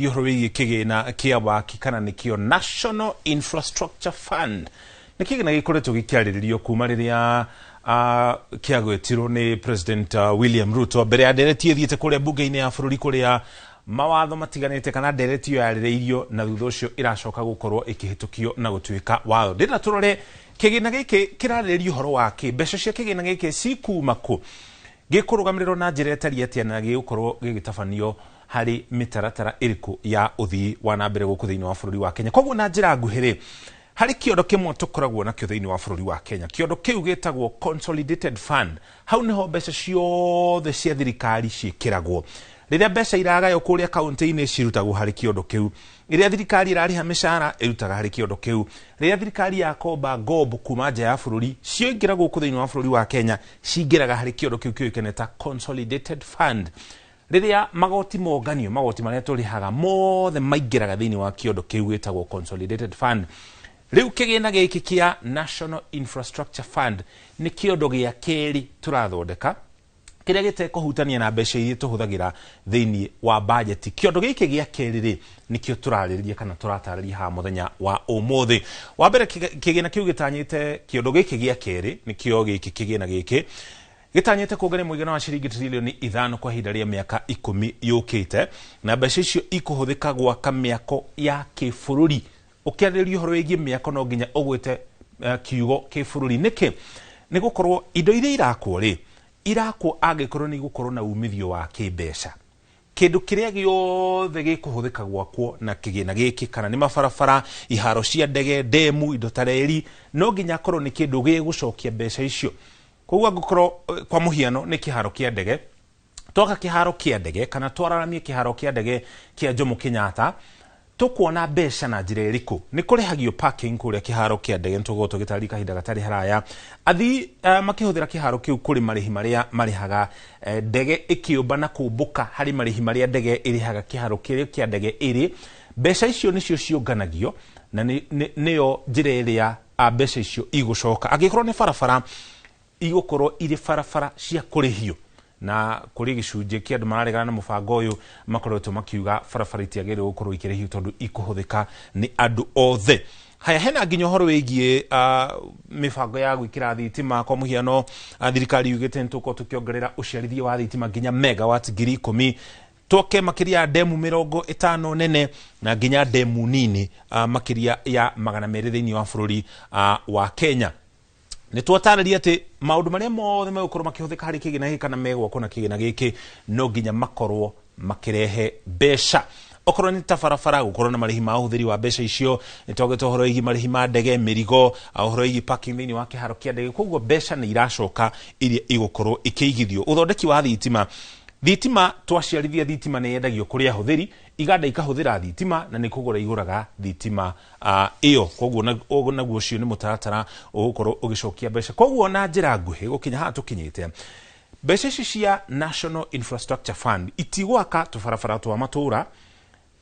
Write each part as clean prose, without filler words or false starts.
Ũhoro wĩgiĩ kĩgĩna kĩa waki kana nĩkĩo National Infrastructure Fund nĩ kĩgĩna gĩkoretwo gĩkĩarĩrĩrio kuma rĩrĩa kĩagwetirwo nĩ President William Ruto mbere ya ndereti ĩthiĩte kũrĩa mbunge-inĩ ya bũrũri kũrĩa mawatho matiganĩte kana ndereti ĩyo yarĩrĩirio na thutha ũcio ĩracoka gũkorwo ĩkĩhĩtũkio na gũtuĩka watho. Ndĩrenda tũrore kĩgĩna gĩkĩ kĩrarĩrĩria ũhoro wa kĩ, mbeca cia kĩgĩna gĩkĩ cikuma kũ, gĩkũrũgamĩrĩrwo na njĩra ĩtariĩ atĩa na gĩgũkorwo gĩgĩtabanio harĩ mĩtaratara ĩrĩkũ ya ũthii wa na mbere gũkũ thĩinĩ wa bũrũri wa Kenya. Koguo na njĩra nguhĩ rĩ, harĩ kĩondo kĩmwe tũkoragwo nakĩo thĩinĩ wa bũrũri wa Kenya. Kĩondo kĩu gĩtagwo Consolidated Fund. Hau nĩho mbeca ciothe cia thirikari ciĩkĩragwo. Rĩrĩa mbeca iragaywo kũrĩa kaunti-inĩ cirutagwo harĩ kĩondo kĩu. Rĩrĩa thirikari ĩrarĩha mĩcara ĩrutaga harĩ kĩondo kĩu. Rĩrĩa thirikari yakomba ngombo kuma nja ya bũrũri cioingĩra gũkũ thĩinĩ wa bũrũri wa Kenya cingĩraga harĩ kĩondo kĩu kĩũĩkaine ta Consolidated Fund. Rĩrĩa magoti monganio, magoti marĩa tũrĩhaga mothe maingĩraga thĩinĩ wa kĩondo kĩu gĩtagwo Consolidated Fund. Rĩu kĩgĩna gĩkĩ kĩa National Infrastructure Fund nĩ kĩondo gĩa kerĩ tũrathondeka kĩrĩa gĩtekũhutania na mbeca iria tũhũthagĩra thĩinĩ wa bajeti. Kĩondo gĩkĩ gĩa kerĩ rĩ nĩkĩo tũrarĩrĩria kana tũratarĩria haha mũthenya wa ũmũthĩ. Wa mbere kĩgĩna kĩu gĩtanyĩte kĩondo gĩkĩ gĩa kerĩ nĩkĩo gĩkĩ kĩgĩna gĩkĩ gĩtanyĩte kuongerera mũigana wa ciringi trilioni 5 kwa ihinda rĩa mĩaka 10 yũkĩte, na mbeca icio ikũhũthĩka gwaka mĩako ya kĩbũrũri. Ũkĩarĩrĩria ũhoro wĩgiĩ mĩako no nginya ũgwĩte kiugo kĩbũrũri. Nĩkĩ? Nĩ gũkorwo indo iria irakwo rĩ irakwo angĩkorwo nĩ igũkorwo na umithio wa kĩmbeca. Kĩndũ kĩrĩa gĩothe gĩkũhũthĩka gwakwo na kĩgĩna gĩkĩ, kana nĩ mabarabara, iharo cia ndege, ndemu, indo ta reri, no nginya akorwo nĩ kĩndũ gĩgũcokia mbeca icio. Koguo angĩkorwo kwa mũhiano nĩ kĩharo kĩa ndege, twaka kĩharo kĩa ndege kana twararamie kĩharo kĩa ndege kĩa Jomo Kenyatta, tũkuona mbeca na njĩra ĩrĩkũ? Nĩ kũrĩhagio parking kũrĩa kĩharo kĩa ndege, nĩ tũgũkorwo tũgĩtarĩria kahinda gatarĩ haraya. Athii makĩhũthĩra kĩharo kĩu kũrĩ marĩhi marĩa marĩhaga, ndege ĩkĩũmba na kũmbũka harĩ marĩhi marĩa ndege ĩrĩhaga kĩharo kĩrĩa kĩa ndege ĩrĩ. Mbeca icio nĩcio ciũnganagio na nĩyo njĩra ĩrĩa mbeca icio igũcoka. Angĩkorwo nĩ barabara, igũkorwo irĩ barabara cia kũrĩhio, na kũrĩ gĩcunjĩ kĩa andũ mararegana na mũbango ũyũ makoretwo makiuga barabara itiagĩrĩirwo gũkorwo ikĩrĩhio tondũ ikũhũthĩka nĩ andũ othe. Haya, hena nginya ũhoro wĩgiĩ mĩbango ya gwĩkĩra thitima. Kwa mũhiano, thirikari yugĩte nĩ tũgũkorwo tũkĩongerera ũciarithia wa thitima nginya megawatt 10,000, twake makĩria ya ndemu 50 nene na nginya ndemu nini makĩria ya 200 thĩinĩ wa bũrũri wa Kenya. Nĩ twatarĩria atĩ maũndũ marĩa mothe megũkorwo makĩhũthĩka harĩ kĩgĩna gĩkĩ kana megwakwo na kĩgĩna gĩkĩ no nginya makorwo makĩrehe mbeca. Okorwo nĩ ta barabara, gũkorwo na marĩhi ma ũhũthĩri wa mbeca icio, nĩ twagĩte ũhoro wĩgiĩ marĩhi ma ndege, mĩrigo, ũhoro wĩgiĩ parking thĩinĩ wa kĩharo kĩa ndege. Koguo mbeca nĩ iracoka iria igũkorwo ikĩigithio. Ũthondeki wa thitima, thitima twaciarithia thitima nĩ yendagio kũrĩ ahũthĩri, iganda ikahũthĩra thitima na nĩ kũgũra igũraga thitima ĩyo. Koguo naguo ũcio nĩ mũtaratara ũgũkorwo ũgĩcokia mbeca. Koguo na njĩra nguhĩ gũkinya haha tũkinyĩte, mbeca ici cia National Infrastructure Fund itigwaka tũbarabara twa matũra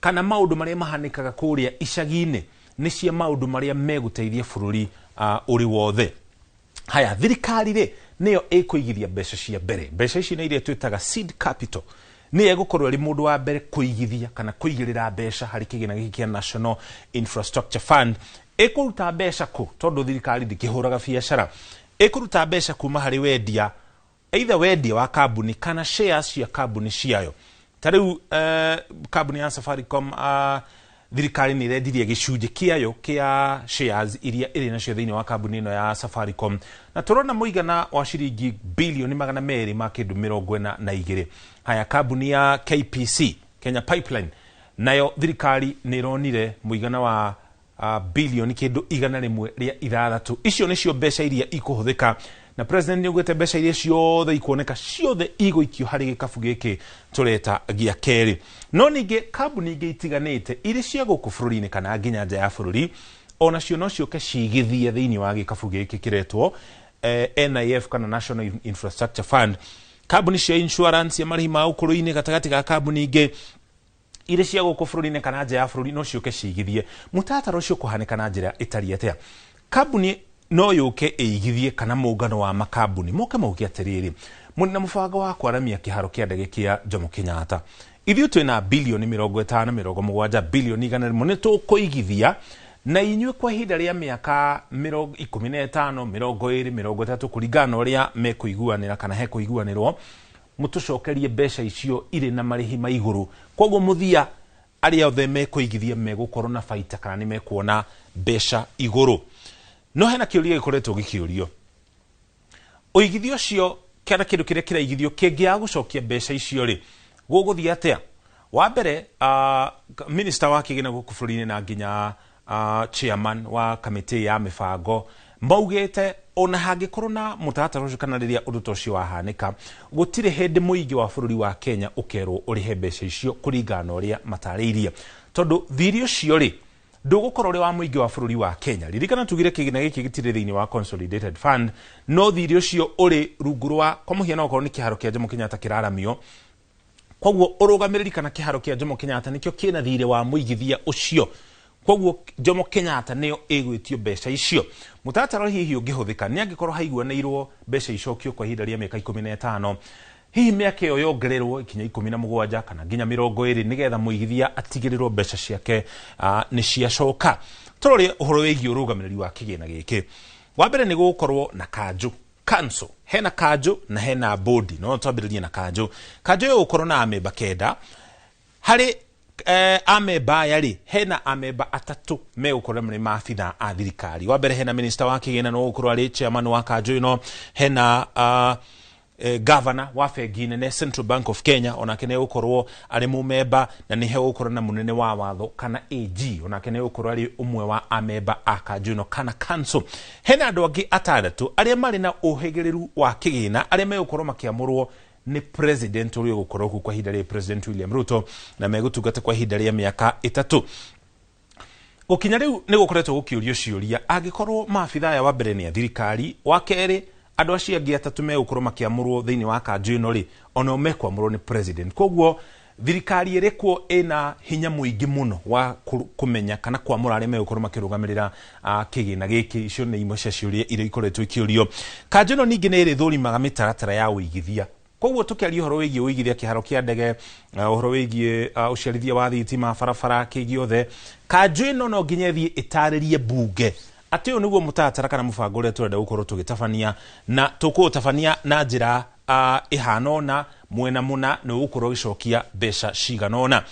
kana maũndũ marĩa mahanĩkaga kũrĩa icagi-inĩ, nĩ cia maũndũ marĩa megũteithia bũrũri ũrĩ wothe. Haya, thirikari rĩ nĩyo ĩkũigithia mbeca cia mbere. Mbeca ici nĩ iria twĩtaga seed capital. Nĩyo ĩgũkorwo ĩrĩ mũndũ wa mbere kũigithia kana kũigĩrĩra mbeca harĩ kĩgĩna gĩkĩ kĩa National Infrastructure Fund. Ĩkũruta mbeca kũ? Tondũ thirikari ndĩkĩhũraga biacara. Ĩkũruta mbeca kuma harĩ wendia, either wendia wa kambuni kana shares cia kambuni ciayo. Ta rĩu kambuni ya Safaricom, thirikari nĩ ĩrendirie gĩcunjĩ kĩayo kĩa shares iria ĩrĩ nacio thĩinĩ wa kambuni ĩno ya Safaricom, na tũrona mũigana wa ciringi bilioni 242 ma kĩndũ. Haya, kambuni ya KPC, Kenya Pipeline, nayo thirikari nĩ ĩronire mũigana wa bilioni kĩndũ 106. Icio nĩcio mbeca iria ikũhũthĩka, na president nĩ augĩte mbeca iria ciothe ikuoneka ciothe igũikio harĩ gĩkabu gĩkĩ tũreta gĩa kerĩ. No ningĩ kambuni ingĩ itiganĩte irĩ cia gũkũ bũrũri-inĩ kana nginya nja ya bũrũri onacio no ciũke cigithie thĩinĩ wa gĩkabu gĩkĩ kĩretwo NIF kana National Infrastructure Fund. Kambuni cia insurance ya marĩhi ma ũkũrũ-inĩ gatagatĩ ga kambuni ingĩ irĩ cia gũkũ bũrũri-inĩ kana nja ya bũrũri no ciũke cigithie. Mũtaratara ũcio ũkũhanĩka na njĩra ĩtariĩ atĩa? Kambuni no yũke ĩigithie kana mũngano wa makambuni moke mauge atĩrĩrĩ, mũrĩ na mũbango wa kwaramia kĩharo kĩa ndege kĩa Jomo Kenyatta, Ithuĩ twĩna bilioni 50 70 bilioni 100 nĩ tũkũigithia na inyuĩ kwa ihinda rĩa mĩaka 15 20 30 kũringana na ũrĩa mekũiguanĩra kana hekũiguanĩrwo, mũtũcokerie mbeca icio irĩ na marĩhi ma igũrũ. Koguo mũthia arĩa othe mekũigithia megũkorwo na baita kana nĩ mekuona mbeca igũrũ. No hena kĩũria gĩkoretwo gĩkĩũrio, ũigithio ũcio kana kĩndũ kĩrĩa kĩraigithio kĩngĩaga gũcokia mbeca icio rĩ, gũgũthiĩ atĩa? Wa mbere, minister wa kĩgĩna gũkũ bũrũri-inĩ na nginya chairman wa kamĩtĩ ya mĩbango maugĩte ona hangĩkorwo na mũtaratara ũcio kana rĩrĩa ũndũ ta ũcio wahanĩka, gũtirĩ hĩndĩ mũingĩ wa bũrũri wa Kenya ũkerwo ũrĩhe mbeca icio kũringana na ũrĩa matarĩirie, tondũ thirĩ ũcio rĩ ndũgũkorwo ũrĩ wa mũingĩ wa bũrũri wa Kenya. Ririkana tugire kĩgĩna gĩkĩ gĩtirĩ thĩinĩ wa Consolidated Fund, no thirĩ ũcio ũrĩ rungu rwa, kwa mũhiano okorwo nĩ kĩharo kĩa Jomo Kenyatta kĩraramio, koguo ũrũgamĩrĩri kana kĩharo kĩa Jomo Kenyatta nĩkĩo kĩna thirĩ wa mũigithia ũcio, koguo Jomo Kenyatta nĩyo ĩgwĩtio mbeca icio. Mũtaratara hihi ũngĩhũthĩka nĩ angĩkorwo haiguanĩirwo mbeca icokio kwa ihinda rĩa mĩaka 15, hihi mĩaka ĩyo yongererwo ikinya 17 kana nginya 20 nĩgetha mũigithia atigĩrĩrwo mbeca ciake nĩ ciacoka. Tũrore ũhoro wĩgiĩ ũrũgamĩrĩri wa kĩgĩna gĩkĩ. Wa mbere nĩ gũgũkorwo na kanjũ, council, hena kanjũ na hena bodi. No twambĩrĩrie na kanjũ. Kanjũ ĩgũkorwo na amemba 9. Harĩ amemba aya rĩ, hena amemba 3 megũkorwo marĩ maabithaa a thirikari. Wa mbere hena minister wa kĩgĩna no gũkorwo arĩ chairman wa kanjũ ĩno, hena governor wa bengi nene Central Bank of Kenya, onake nĩ egũkorwo arĩ mũmemba, na nĩ hegũkorwo na mũnene wa watho kana AG, onake nĩ egũkorwo arĩ ũmwe wa amemba a kanjũ ĩno kana council. Hena andũ angĩ 6 arĩa marĩ na ũhĩgĩrĩru wa kĩgĩna arĩa megũkorwo makĩamũrwo nĩ president ũrĩa ũgũkorwo kuo kwa ihinda rĩa President William Ruto, na megũtungata kwa ihinda rĩa mĩaka 3. Gũkinya rĩu nĩ gũkoretwo gũkĩũrio ciũria angĩkorwo maabithaa aya wa mbere nĩ a thirikari, wa kerĩ andũ acio angĩ 3 megũkorwo makĩamũrwo thĩinĩ wa kanjũ ĩno rĩ, onao mekwamũrwo nĩ president. Koguo thirikari ĩrĩ kuo ĩna hinya mũingĩ mũno wa kũmenya kana kwamũra arĩa megũkorwo makĩrũgamĩrĩra kĩgĩna gĩkĩ. Icio nĩ imwe cia ciũria iria ikoretwo ikĩũrio. Kanjũ ĩno ningĩ nĩ ĩrĩthũrimaga mĩtaratara ya ũigithia. Koguo tũkĩaria ũhoro wĩgiĩ ũigithia kĩharo kĩa ndege, ũhoro wĩgiĩ ũciarithia wa thitima, barabara, kĩ gĩothe, kanjũ ĩno no nginya ĩthiĩ ĩtarĩrie mbunge atĩ ũyũ nĩguo mũtaratara kana mũbango ũrĩa tũrenda gũkorwo tũgĩtabania, na tũkũũtabania na njĩra ĩhana ũna, mwena mũna, na ũgũkorwo ũgĩcokia mbeca cigana ũna.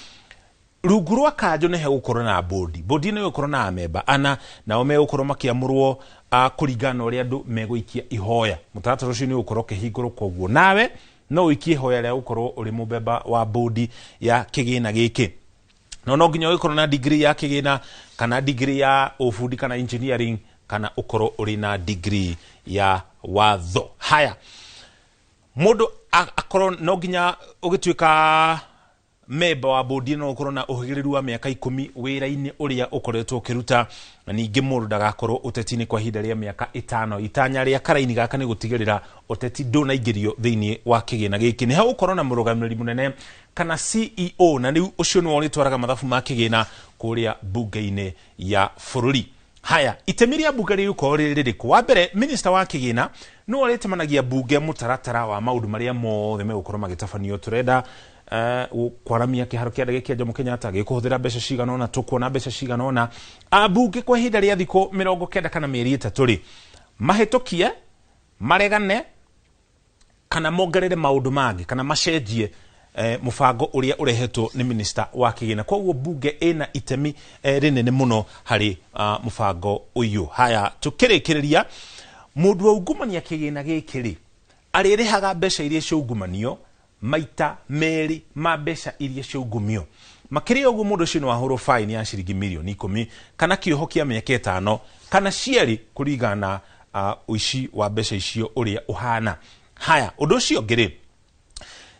Rungu rwa kanjũ nĩ hegũkorwo na bodi. Bodi ĩno ĩgũkorwo na amemba 4, nao megũkorwo makĩamũrwo kũringana na ũrĩa andũ megũikia ihoya. Mũtaratara ũcio nĩ ũgũkorwo ũkĩhingũrwo, koguo nawe no ũikie ihoya rĩa gũkorwo ũrĩ mũmemba wa bodi ya kĩgĩna gĩkĩ. No no nginya ũgĩkorwo na degree ya kĩgĩna kana degree ya ũbundi kana engineering kana ũkorwo ũrĩ na degree ya watho. Haya, mũndũ akorwo no nginya ũgĩtuĩka memba wa bodi no ũkorwo na ũhĩgĩrĩru wa mĩaka 10 wĩra-inĩ ũrĩa ũkoretwo ũkĩruta, na ningĩ mũndũ ndagakorwo ũteti-inĩ kwa ihinda rĩa mĩaka 5. Itanya rĩa karaini gaka nĩ gũtigĩrĩra ũteti ndũnaingĩrio thĩinĩ wa kĩgĩna gĩkĩ. Nĩ hegũkorwo na mũrũgamĩrĩri mũnene kana CEO, na rĩu ũcio nĩwe ũrĩtwaraga mathabu ma kĩgĩna kũrĩa mbunge-inĩ ya bũrũri. Haya, itemi rĩa mbunge rĩgũkorwo rĩrĩ rĩrĩkũ? Wa mbere, minister wa kĩgĩna nĩwe ũrĩtemanagia mbunge mũtaratara wa maũndũ marĩa mothe megũkorwo magĩtabanio. Tũrenda kwaramia kĩharo kĩa ndege kĩa Jomo Kenyatta gĩkũhũthĩra mbeca cigana ũna, tũkuona mbeca cigana ũna. Ambunge kwa ihinda rĩa thikũ 90 kana mĩeri 3 rĩ, mahĩtũkie, maregane kana mongerere maũndũ mangĩ kana macenjie mũbango ũrĩa ũrehetwo nĩ minister wa kĩgĩna. Koguo mbunge ĩna itemi rĩnene mũno harĩ mũbango ũyũ. Haya, tũkĩrĩkĩrĩria, mũndũ wa ungumania kĩgĩna gĩkĩ rĩ, arĩrĩhaga mbeca iria ciaungumanio maita 2 ma mbeca iria ciaungumio. Makĩria ũguo mũndũ ũcio nĩ wahũrwo faini ya ciringi mirioni 10 kana kĩoho kĩa mĩaka 5 kana cierĩ kũringana na ũici wa mbeca icio ũrĩa ũhana. Haya, ũndũ ũcio ũngĩ rĩ,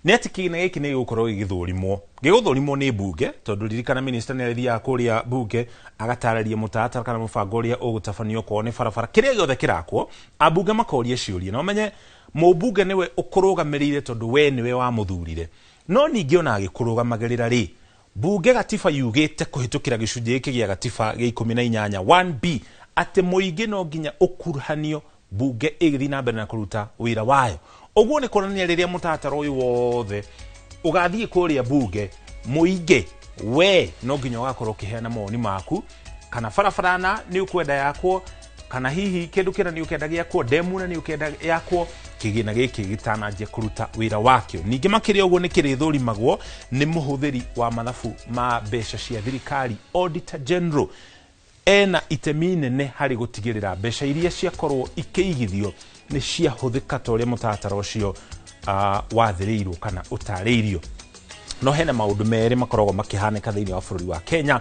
nĩ atĩ kĩgĩna gĩkĩ nĩ gĩgũkorwo gĩgĩthũrimwo. Gĩgũthũrimwo nĩ mbunge, tondũ ririkana minister nĩ arĩthiaga kũrĩa mbunge agatarĩria mũtaratara kana mũbango ũrĩa ũgũtabanio okorwo nĩ barabara, kĩrĩa gĩothe kĩrakwo, ambunge makoria ciũria. Na ũmenye mũmbunge nĩwe ũkũrũgamĩrĩire tondũ we nĩwe wamũthurire. No ningĩ ona agĩkũrũgamagĩrĩra rĩ, mbunge gatiba yugĩte kũhĩtũkĩra gĩcunjĩ gĩkĩ gĩa gatiba gĩa 18 1B atĩ mũingĩ no nginya ũkuruhanio mbunge ĩgĩthiĩ na mbere na kũruta wĩra wayo. Ũguo nĩ kuonania rĩrĩa mũtaratara ũyũ wothe ũgathiĩ kũrĩa mbunge, Mũingĩ we no nginya ũgakorwo ũkĩheana mawoni maku, kana barabara na nĩ ũkwenda yakwo, kana hihi kĩndũ kĩna nĩ ũkenda gĩakwo, ndemu na nĩ ũkenda yakwo, kĩgĩna gĩkĩ gĩtananjia kũruta wĩra wakĩo. Ningĩ makĩria ũguo nĩ kĩrĩthũrimagwo nĩ mũhũthĩri wa mathabu ma mbeca cia thirikari, Auditor General. Ena itemi inene harĩ gũtigĩrĩra mbeca iria ciakorwo ikĩigithio nĩ ciahũthĩka ta ũrĩa mũtaratara ũcio wathĩrĩirwo kana ũtarĩirio. No hena maũndũ merĩ makoragwo makĩhanĩka thĩinĩ wa bũrũri wa Kenya: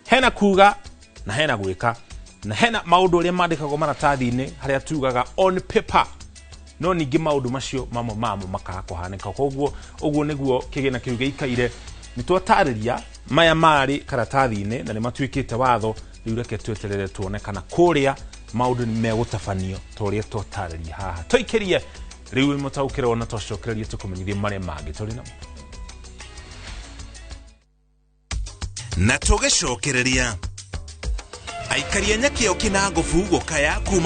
hena kuga na hena gwĩka, na hena maũndũ ũrĩa mandĩkagwo maratathi-inĩ harĩa tugaga on paper, no ningĩ maũndũ macio mamwe mamo makaga kũhanĩka. Koguo ũguo nĩguo kĩgĩna kĩu gĩikaire. Nĩ twatarĩria maya marĩ karatathi-inĩ na nĩ matuĩkĩte watho. Rĩu reke tweterere tuone kana kũrĩa maũndũ nĩ megũtabanio ta ũrĩa twatarĩria haha. Tũikĩrie rĩu mũtaũkĩrwo na twacokererie tũkũmenyithie marĩa mangĩ tũrĩ namo. Na tũgĩcokereria, aikaria Nyakĩo Kĩnangobu gũkaya kuma